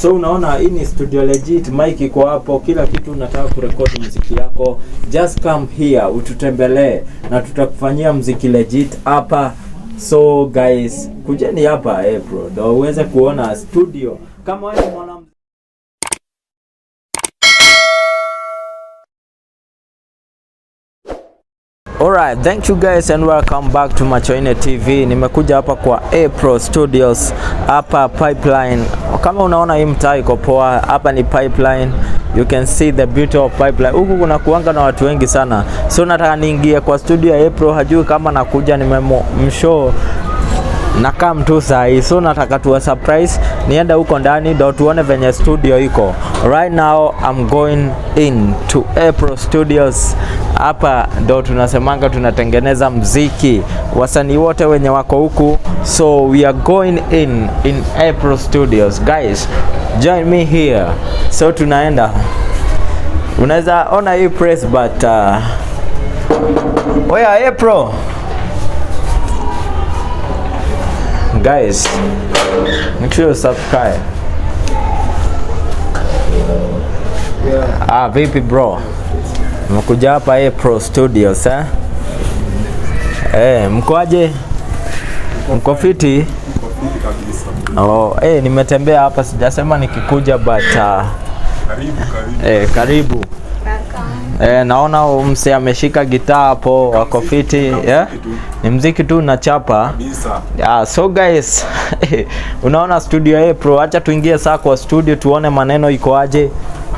So unaona hii ni studio legit, mic iko hapo, kila kitu unataka kurekodi muziki yako, just come here ututembelee na tutakufanyia muziki legit hapa. So guys, kujeni hapa bro, ndio uweze kuona studio kama wewe ni mwana. Alright, thank you guys and welcome back to Machoine TV. Nimekuja hapa kwa A-Pro Studios hapa Pipeline. Kama unaona hii mtaa iko poa, hapa ni Pipeline. You can see the beauty of Pipeline. Huku kuna kuanga na watu wengi sana. So nataka niingie kwa studio ya A-Pro, hajui kama nakuja, nimemshow na come tu saa hii, so nataka tuwa surprise, niende huko ndani ndo tuone venye studio iko. Right now I'm going in to April Studios. Hapa ndo tunasemanga tunatengeneza mziki, wasanii wote wenye wako huku, so we are going in April Studios. Guys, join me here. So tunaenda, unaweza ona hii press but oya April. Guys, make sure you subscribe. Yeah. Ah, vipi bro? Mkuja hapa A-Pro Studios eh? Eh, mkoaje? Mko fiti? Oh, nimetembea hapa sijasema nikikuja but Karibu, karibu. Karibu. Naona mse ameshika gitaa hapo, wako fiti, yeah? Ni mziki tu nachapa. Kabisa. Yeah, so guys, unaona studio A Pro, acha tuingie saa kwa studio tuone maneno iko aje.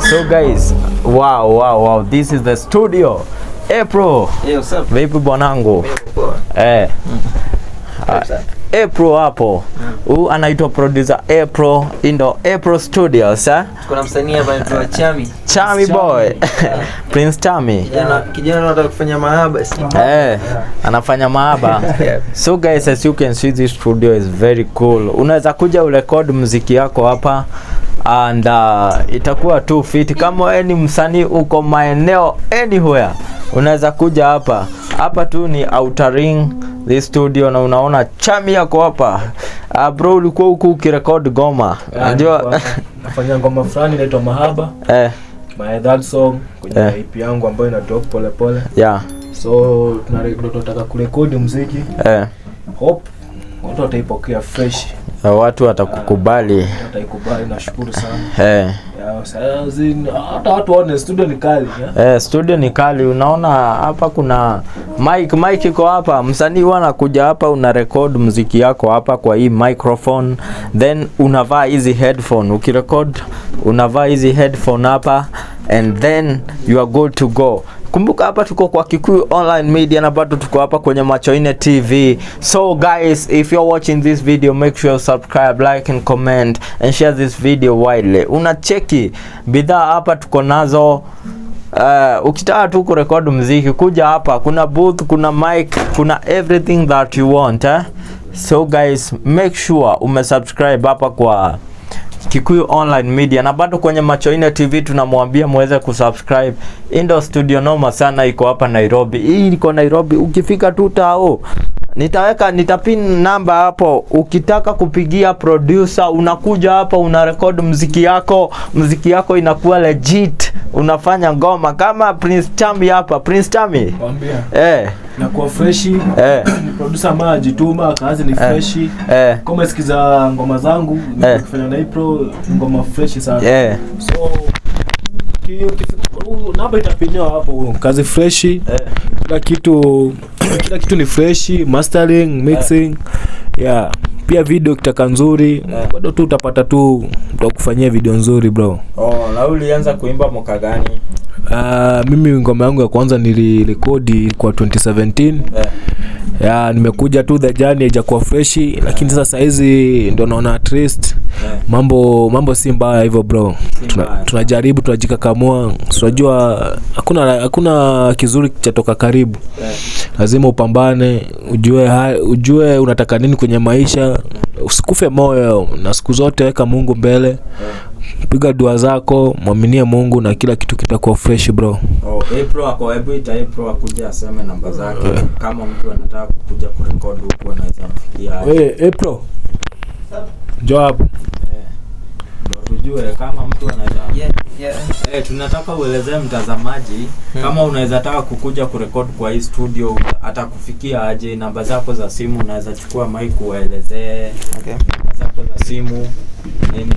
So guys, wow wow wow, this is the studio A Pro. Hey, what's up? Vipi bwanangu? Poa. A Pro hapo. Huyu anaitwa producer A Pro, ndo A Pro Studios eh? Kuna msanii hapa anaitwa Chami. Chami boy. Prince Chami. Kijana anataka kufanya mahaba. Anafanya mahaba. So guys, as you can see, this studio is very cool. Unaweza kuja urecord muziki yako hapa and itakuwa tu fit. Kama wewe ni msanii uko maeneo anywhere, unaweza kuja hapa. Hapa tu ni Outer Ring this studio, na unaona Chami yako hapa. Bro, ulikuwa huku ukirecord goma. Unajua nafanya ngoma fulani inaitwa Mahaba. My that song kwenye EP yangu ambayo ina drop pole pole. Yeah. So tunataka kurekodi muziki. Hope watu wataipokea fresh. Watu watakukubali. Wataikubali, nashukuru sana. Hata watu waone studio ni kali. Studio ni kali. Unaona hapa kuna mic iko hapa. Msanii huwa anakuja hapa, una record muziki yako hapa kwa hii microphone, then unavaa hizi headphone. Ukirecord unavaa hizi headphone hapa and then you are good to go. Kumbuka hapa tuko kwa Kikuyu Online Media na bado tuko hapa kwenye Machoine TV. So guys, if you're watching this video, make sure you subscribe, like and comment and share this video widely. Unacheki bidhaa hapa tuko nazo. Ukitaka tu kurekodi muziki kuja hapa, kuna booth, kuna mic, kuna everything that you want eh? So guys, make sure umesubscribe hapa kwa Kikuyu Online Media na bado kwenye Machoine TV tunamwambia muweze kusubscribe. Indo studio noma sana iko hapa Nairobi. Hii iko Nairobi, ukifika tu tao nitapin namba hapo. Ukitaka kupigia producer unakuja hapa unarekodi muziki yako, muziki yako inakuwa legit, unafanya ngoma kama Prince Chami hapa. Prince Chami. Kwambia. Na kwa fresh ni producer ambaye anajituma, kazi ni fresh. Kama sikiza ngoma zangu nikifanya na Pro ngoma fresh sana. So namba itapiniwa hapo, kazi fresh. Kila kitu ni fresh, mastering, mixing. Yeah. Pia video kitaka nzuri, bado tu utapata tu tutakufanyia video nzuri bro. Oh, na ulianza kuimba mwaka gani? Mimi ngoma yangu ya kwanza nilirekodi kwa 2017. Yeah, nimekuja tu the journey haijakuwa fresh, lakini sasa saizi ndo naona at least mambo si mbaya hivyo bro. Tunajaribu, tunajikakamua. Unajua hakuna kizuri chatoka karibu. Lazima upambane, ujue unataka nini kwenye maisha. Usikufe moyo, na siku zote weka Mungu mbele. Piga dua zako, muaminie Mungu na kila kitu kitakuwa fresh bro. Oh, April ako, hebu ita April akuje aseme namba zake. Kama mtu anataka kukuja kurekodi huku anaweza mfikia. Wewe April. Njoo hapo. Ndio tujue kama mtu anaweza Yeah. Tunataka uelezee mtazamaji kama unaweza taka kukuja kurekod kwa hii studio atakufikia aje, namba zako za simu unaweza chukua mic uelezee. Okay. Namba zako za simu nini?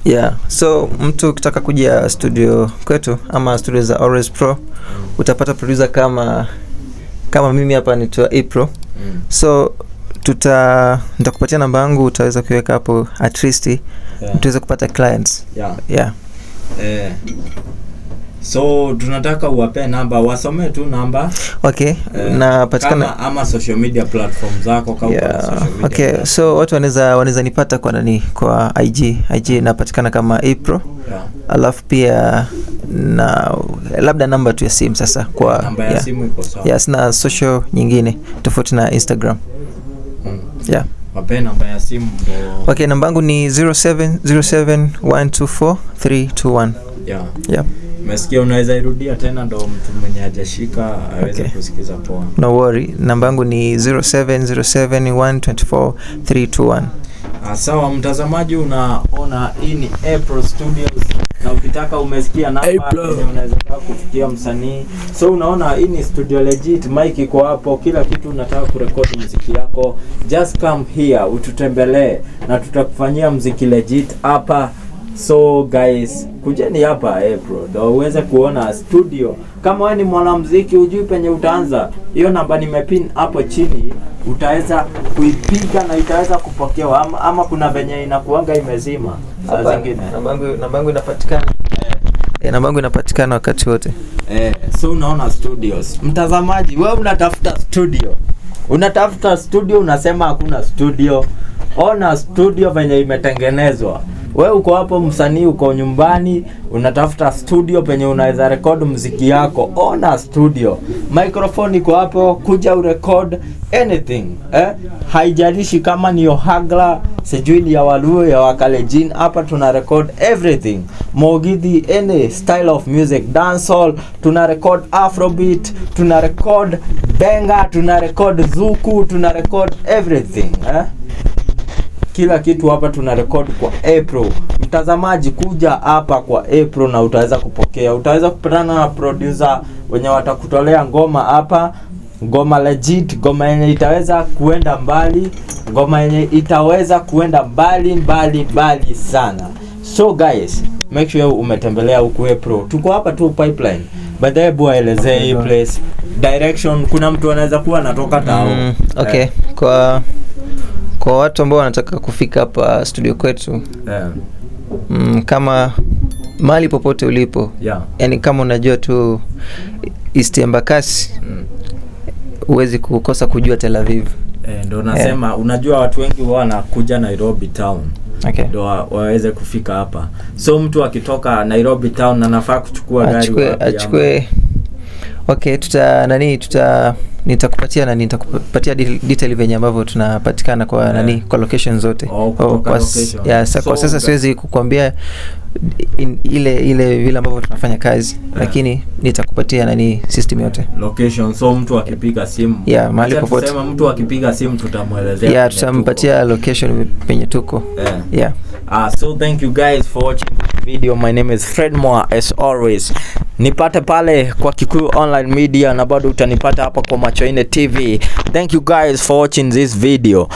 Yeah, so mtu ukitaka kuja studio kwetu ama studio za Always Pro utapata producer kama mimi hapa naitwa April. So nitakupatia namba yangu, utaweza kuiweka hapo at least tuweze kupata clients. Yeah. So tunataka uwape namba, wasome tu namba. Okay, napatikana kama, ama social media platform zako kama uko na social media Okay, platform. so watu wanaweza nipata kwa nani, kwa IG napatikana kama April. Alafu pia na labda namba tu ya simu sasa kwa Namba ya simu iko sawa. Yeah, sina social nyingine tofauti na Instagram. Yeah. Wape namba ya simu ndo. Okay, namba yangu ni 0707124321. Yeah. Yeah. Umesikia, unaweza irudia tena ndo mtu mwenye hajashika aweze kusikiza poa. No worry, namba yangu ni 0707124321. Sawa mtazamaji, unaona hii ni April Studios na ukitaka umesikia namba yenye unaweza taka kufikia msanii. So unaona hii ni studio legit, mic iko hapo, kila kitu unataka kurekodi muziki yako, just come here ututembelee na tutakufanyia muziki legit hapa. So guys, kujeni hapa April ndo uweze kuona studio. Kama wewe ni mwanamuziki hujui penye utaanza, hiyo namba nimepin hapo chini, utaweza kuipiga na itaweza kupokewa, ama kuna venye inakuanga imezima saa zingine. Namba yangu inapatikana. Namba yangu inapatikana wakati wote. So unaona studios. Mtazamaji, wewe unatafuta studio. Unatafuta studio, unasema hakuna studio. Ona studio venye imetengenezwa. We uko hapo msanii, uko nyumbani, unatafuta studio penye unaweza record muziki yako. Ona studio. Microphone iko hapo, kuja urecord anything. Haijalishi kama ni Ohangla, sijui ni ya Waluo, ya Wakalenjin, hapa tuna record everything. Mugithi, any style of music, dancehall, tuna record afrobeat, tuna record benga, tuna record zuku, tuna record everything. Kila kitu hapa tuna record kwa April. Mtazamaji, kuja hapa kwa April na utaweza kupokea. Utaweza kupatana na producer wenye watakutolea ngoma hapa, ngoma legit, ngoma yenye itaweza kuenda mbali, ngoma yenye itaweza kuenda mbali mbali mbali sana. So guys, make sure umetembelea huku April. Tuko hapa tu Pipeline. By the way, hebu aelezee hii place direction. Kuna mtu anaweza kuwa anatoka tao. Okay. Kwa watu ambao wanataka kufika hapa studio kwetu, kama mahali popote ulipo, yani kama unajua tu East Embakasi, huwezi kukosa kujua Tel Aviv. Ndo nasema, unajua watu wengi huwa wanakuja Nairobi town. Ndo waweze kufika hapa. So mtu akitoka Nairobi town anafaa kuchukua gari wapi ama? Achukue. Okay, nitakupatia nitakupatia detail venye ambavyo tunapatikana kwa kwa location zote. Oh, kutoka location. Yeah, kwa So sasa siwezi kukuambia ile vile ambavyo tunafanya kazi, lakini nitakupatia system yote. Location, so mtu akipiga simu. Yeah, mahali Acha popote. tuseme mtu akipiga simu tutamuelezea Yeah, penye tutampatia tuko. location penye tuko. Yeah. So thank you guys for watching this video. My name is Fred Moa as always. Nipate pale kwa Kikuyu Online Media na bado utanipata hapa kwa Macho Ine TV. Thank you guys for watching this video.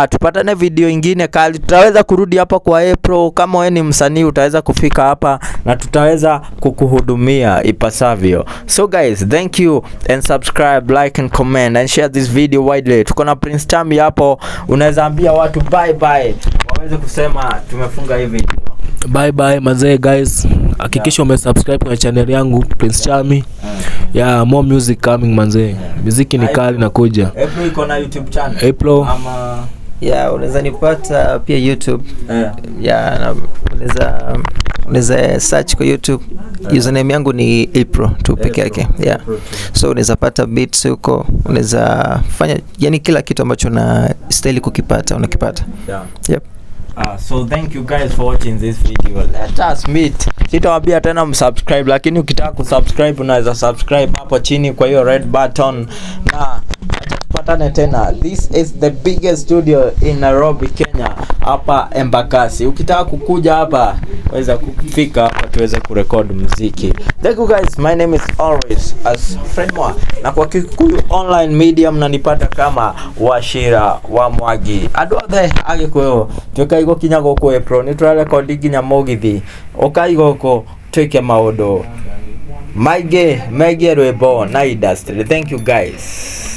Tupatane video ingine kali. Tutaweza kurudi hapa kwa April. Kama wewe ni msanii utaweza kufika hapa na tutaweza kukuhudumia ipasavyo. So guys, thank you and subscribe, like and comment and share this video widely. Tuko na Prince Chami hapo. Unaweza ambia watu bye bye, waweze kusema tumefunga hii video. Bye bye mazee guys. Hakikisha umesubscribe kwenye channel yangu Prince Chami. Yeah, more music coming manzee. Muziki ni kali nakuja. April iko na YouTube channel. April. Ama Yeah, unaweza nipata pia YouTube. Yeah, na unaweza search kwa YouTube. Username yangu ni April tu peke yake. Yeah. April tu. So unaweza pata beats huko, unaweza fanya yani kila kitu ambacho unastahili kukipata unakipata. Yep. So thank you guys for watching this video. Let us meet. Sitawaambia tena msubscribe, lakini ukitaka kusubscribe unaweza subscribe hapo chini kwa hiyo red button. Na acha tupatane Tupatane tena. This is the biggest studio in Nairobi, Kenya, hapa Embakasi. Ukitaka kukuja hapa, weza kufika hapa tuweze kurecord muziki. Thank you guys. My name is always as Fred Moa. Na kwa Kikuyu Online Media mnanipata kama Wachira wa Mwangi. Andũ othe Agĩkũyũ twĩkai gũkinya gũkũ April nĩ tũrarekondi nginya mũgithi. Ũkai gũkũ twĩke maũndũ maingĩ megiĩ rwĩmbo na industry. Thank you guys.